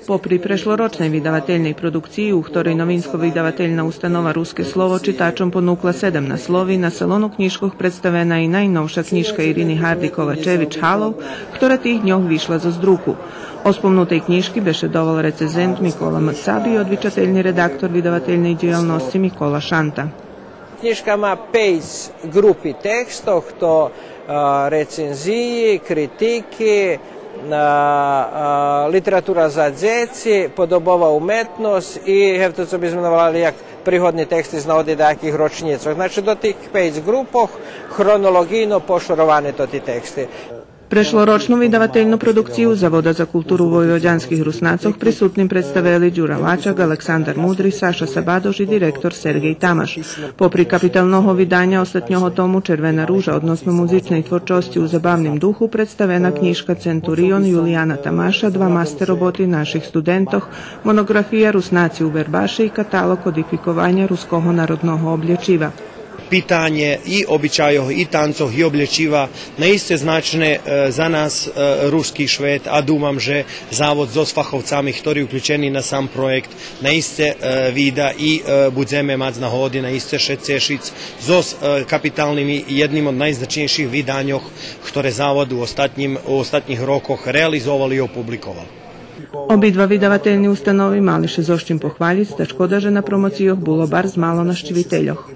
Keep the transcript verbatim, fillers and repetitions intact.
Попри прешлорочней видавательней продукциї, у хторей Новинско-видавательна установа „Руске слово” читачом понукла седем наслови, на Салону кнїжкох представена и найновша кнїжка Ирини Гарди Ковачевич „Галов”, хтора тих дньох вишла зоз друку. О спомнутей кнїжки бешедовал рецензент Микола М. Цаб и одвичательни редактор видавательней дїялносци Микола Шанта. Кнїжка ма пейц ґрупи текстох, то, е, рецензиї, критики, е, е, литература за дзеци, подобова уметносц и, гевто цо би зме волали, як пригодни тексти з нагоди даяких рочнїцох. Значи, до тих пейц ґрупох хронолоґийно пошоровани тоти тексти. Прешлорочну видавательну продукцию Завода за културу войводянских Руснацох присутним представели Дюра Вачак, Александар Мудри, Саша Сабадош и директор Сергей Тамаш. Попри капиталного виданя остатнього тому „Червена ружа”, односно музичней творчосци у забавним духу, представена кнїжка „Центурион” Юлияна Тамаша, два мастер роботи наших студентох, моноґрафия „Руснаци у Вербаше” и каталоґ кодификованя руского народного облєчива. Питанє и обичайох, и танцох, и облєчива наисце значне, е, за нас, е, руски швет, а думам же Завод зоз фаховцами, хтори уключени на сам проєкт, наисце, е, вида и, е, будземе мац нагоди наисце ше цешиц зоз, е, капиталним и єдним од найзначнєйших виданьох хторе Завод у остатнїм, у остатнїх рокох реализовал и опубликовал. Обидва видавательни установи мали ше зоз чим похвалїц, та шкода же на промоцийох було барз мало нащивительох.